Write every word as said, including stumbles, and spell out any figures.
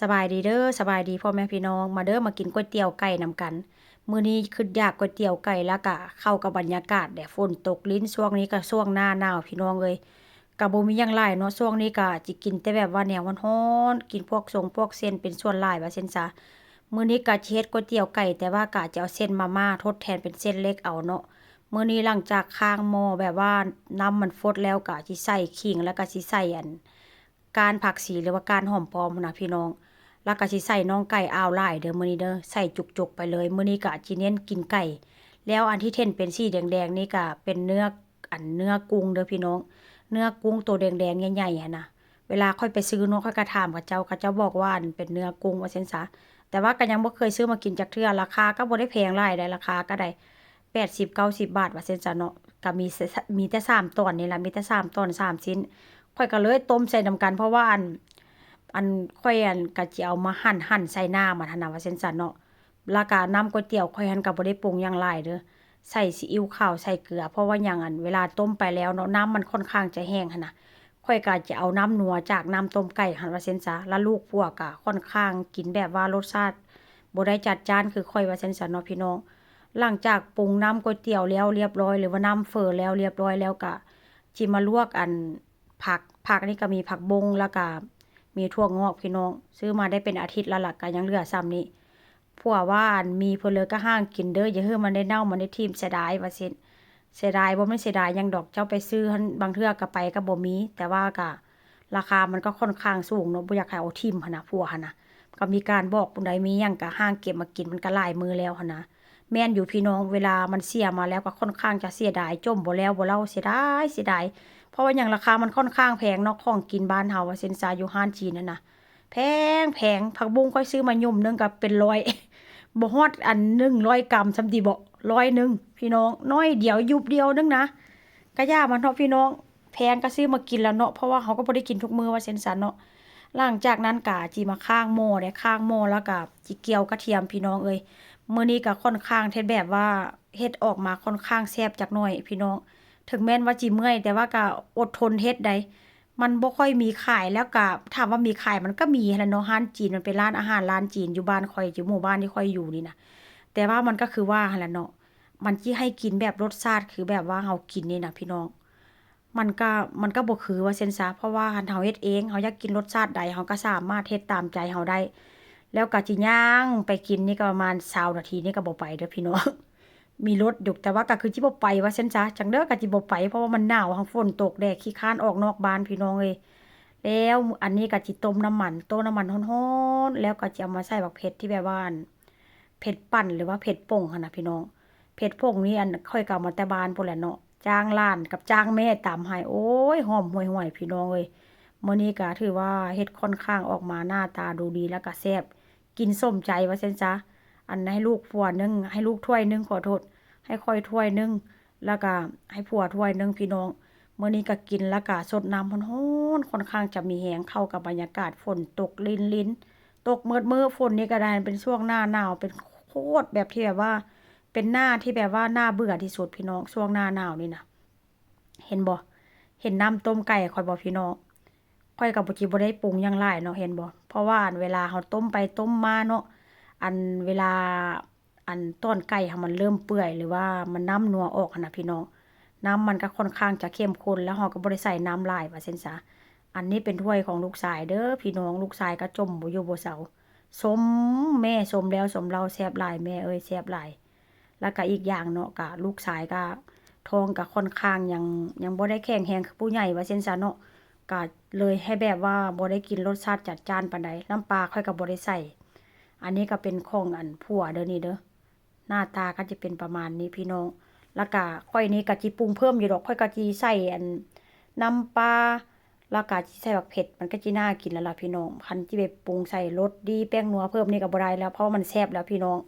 สบายดีเด้อ สบายดีพ่อแม่พี่น้อง มาเด้อ มากินก๋วยเตี๋ยวไก่นำกัน มื้อนี้คิดอยากก๋วยเตี๋ยวไก่ แล้วกะเข้ากับบรรยากาศแหละ ฝนตกลิ้น ช่วงนี้กะช่วงหน้าหนาวพี่น้องเอ้ย กะบ่มีหยังหลายเนาะ ช่วงนี้กะจิกินแต่แบบว่าแนวร้อนๆ กินพวกซงพวกเส้นเป็นส่วนหลายว่าซั่นซะ มื้อนี้กะจิเฮ็ดก๋วยเตี๋ยวไก่ แต่ว่ากะจะเอาเส้นมาม่าทดแทนเป็นเส้นเล็กเอาเนาะ มื้อนี้หลังจากข้างหม้อแบบว่าน้ำมันฟดแล้วกะจิใส่ขิง แล้วกะจิใส่อัน ก้านผักชีหรือว่าก้านหอมป้อมหั้นนะพี่น้อง แล้วกะสิใส่น่องไก่อ้าวหลายเด้อมื้อนี้เด้อ ใส่จุกๆไปเลย มื้อนี้กะจิเน้นกินไก่ แล้วอันที่เห็นเป็นสีแดงๆนี่กะเป็นเนื้อ อันเนื้อกุ้งเด้อพี่น้อง เนื้อกุ้งโตแดงๆใหญ่ๆหั้นนะ เวลากะข้อยไปซื้อเนาะ ข้อยกะถามเขาเจ้า เขาเจ้าบอกว่าอันเป็นเนื้อกุ้งว่าซั่นซะ แต่ว่ากะยังบ่เคยซื้อมากินจักเทื่อ ราคากะบ่ได้แพงหลายใด๋ ราคากะได้ แปดสิบ เก้าสิบ บาทว่าซั่นซะเนาะ กะมี มีแต่สามตอนนี่ล่ะ มีแต่สามตอนสามชิ้น ข้อยกะเลยต้มใส่นำกัน เพราะว่าอัน อัน ข้อยอันกะจิเอามาหั่นๆใส่น้ำมันหั้นนะว่าซั่นซะเนาะ แล้วกะน้ำก๋วยเตี๋ยวข้อยหั้นกะบ่ได้ปรุงหยังหลายเด้อ ใส่ซีอิ๊วขาว ใส่เกลือ เพราะว่าหยัง อันเวลาต้มไปแล้วเนาะ น้ำมันค่อนข้างจะแห้งหั้นนะ ข้อยกะจะเอาน้ำนัวจากน้ำต้มไก่หั้นว่าซั่นซะ แล้วลูกผัวกะค่อนข้างกินแบบว่ารสชาติบ่ได้จัดจ้านคือข้อยว่าซั่นซะเนาะพี่น้อง หลังจากปรุงน้ำก๋วยเตี๋ยวแล้วเรียบร้อย หรือว่าน้ำเฝอแล้วเรียบร้อยแล้วกะ จิมาลวกอันผัก ผักนี่กะมีผักบง แล้วกะมีถั่วงอกพี่น้อง ซื้อมาได้เป็นอาทิตย์แล้วล่ะ กะยังเหลือส่ำนี้ ผัวว่าอันมีเพิ่นเลยกะห้างกินเด้อ อย่าหื้อมันได้เน่ามันได้ถิ่ม เสียดายว่าซั่น เสียดาย บ่แม่นเสียดายหยังดอก เจ้าไปซื้อหั้น บางเทื่อกะไปกะบ่มี แต่ว่ากะราคามันกะค่อนข้างสูงเนาะ บ่อยากให้เอาถิ่มหั้นนะ ผัวหั้นนะ กะมีการบอกผู้ใด๋ มีหยังกะห้างเก็บมากิน มันกะหลายมื้อแล้วหั้นนะ แม่นอยู่พี่น้อง เวลามันเสียมาแล้วกะค่อนข้างจะเสียดาย จ่มบ่แล้วบ่เล่า เสียดาย เสียดาย เพราะว่าหยัง ราคามันค่อนข้างแพงเนาะ ของกินบ้านเฮาว่าซั่นซะ อยู่ฮ้านจีนหั้นนะ แพง แพง ผักบุ้งข้อยซื้อมาหยุมหนึ่งกะเป็นร้อย บ่ฮอดอันหนึ่งร้อยกรัมซ้ำติบ่ ร้อยหนึ่ง พี่น้อง น้อยเดียว หยุบเดียวหนึ่งนะ กะอย่ามันเถาะพี่น้อง แพงกะซื้อมากินแล้วเนาะ เพราะว่าเฮากะบ่ได้กินทุกมื้อว่าซั่นซะเนาะ หลังจากนั้นกะจิมาข้างหม้อเด้ ข้างหม้อแล้วกะจิเกี่ยวกระเทียมพี่น้องเอ้ย มื้อนี้กะค่อนข้างที่แบบว่าเฮ็ดออกมาค่อนข้างแซ่บจักหน่อยพี่น้อง ถึงแม้นว่าจิเมื่อย แต่ว่ากะอดทนเฮ็ดได๋ มันบ่ค่อยมีขาย แล้วกะถามว่ามีขาย มันกะมีหั้นแหละเนาะ ฮ้านจีน มันเป็นร้านอาหารร้านจีนอยู่บ้านข้อย อยู่หมู่บ้านที่ข้อยอยู่นี่นะ แต่ว่ามันกะคือว่าหั้นแหละเนาะ มันจิให้กินแบบรสชาติคือแบบว่าเฮากินนี่นะพี่น้อง มันกะ มันกะบ่คือว่าซั่นซะ เพราะว่าคันเฮาเฮ็ดเอง เฮาอยากกินรสชาติใด เฮากะสามารถเฮ็ดตามใจเฮาได้ แล้วกะจิย่างไปกินนี่กะประมาณซาวนาทีนี่กะบ่ไปเด้อพี่น้อง มีรถอยู่ แต่ว่ากะคือจิบ่ไปว่าซั่นซะ จั่งเด้อกะจิบ่ไป เพราะว่ามันหนาว หั้นฝนตกแดด ขี้คร้านออกนอกบ้านพี่น้องเอ้ย แล้วอันนี้กะจิต้มน้ำมัน ต้มน้ำมันฮ้อนๆ แล้วกะจิเอามาใส่บักเผ็ดที่แบบว่าอัน เผ็ดปั่นหรือว่าเผ็ดป่งหั้นนะพี่น้อง เผ็ดป่งนี่อันข้อยกะเอามาแต่บ้านพู้นแหละเนาะ จ้างหลานกับจ้างแม่ตำให้ โอ๊ย หอมห่วยๆ พี่น้องเอ้ย มื้อนี้กะถือว่าเฮ็ดค่อนข้างออกมาหน้าตาดูดีแล้วกะแซ่บ กินสมใจว่าซั่นซะ อันให้ลูกผัวนึ่ง ให้ลูกถ้วยนึ่ง ขอโทษ ให้ข้อยถ้วยนึ่ง แล้วกะให้ผัวถ้วยนึ่งพี่น้อง มื้อนี้กะกินแล้วกะซดน้ำฮ้อนๆ ค่อนข้างจะมีแฮง เข้ากับบรรยากาศฝนตกรินๆ ตกเมิดมื้อ ฝนนี่กะได้ เป็นช่วงหน้าหนาว เป็นโคตรแบบที่แบบว่า เป็นหน้าที่แบบว่าน่าเบื่อที่สุดพี่น้อง ช่วงหน้าหนาวนี่นะ เห็นบ่ เห็นน้ำต้มไก่ข้อยบ่พี่น้อง ข้อยกะบ่จิบ่ได้ปรุงหยังหลายเนาะ เห็นบ่ เพราะว่าอันเวลาเฮาต้มไปต้มมาเนาะ อันเวลา อันตอนไก่เฮามันเริ่มเปื่อย หรือว่ามันน้ำนัวออกหั้นนะพี่น้อง น้ำมันกะค่อนข้างจะเข้มข้น แล้วเฮากะบ่ได้ใส่น้ำหลายว่าซั่นซะ อันนี้เป็นถ้วยของลูกชายเด้อพี่น้อง ลูกชายกะจ่มบ่อยู่บ่เซา ชมแม่ ชมแล้วชมเล่า แซ่บหลายแม่เอ้ย แซ่บหลาย แล้วกะอีกอย่างเนาะ กะลูกชายกะท้องกะค่อนข้างยัง ยังบ่ได้แข็งแรงคือผู้ใหญ่ว่าซั่นซะเนาะ กะเลยให้แบบว่าบ่ได้กินรสชาติจัดจ้านปานใด น้ำปลาข้อยกะบ่ได้ใส่ อันนี้กะเป็นของอันผัวเด้อนี่เด้อ หน้าตากะจิเป็นประมาณนี้พี่น้อง แล้วกะข้อยนี่กะจิปรุงเพิ่มอยู่ดอก ข้อยกะจิใส่อันน้ำปลา แล้วกะจิใส่บักเผ็ด มันกะจิน่ากินแล้วล่ะพี่น้อง คันจิไปปรุงใส่รสดีแป้งนัวเพิ่มนี่กะบ่ได้แล้ว เพราะว่ามันแซ่บแล้วพี่น้อง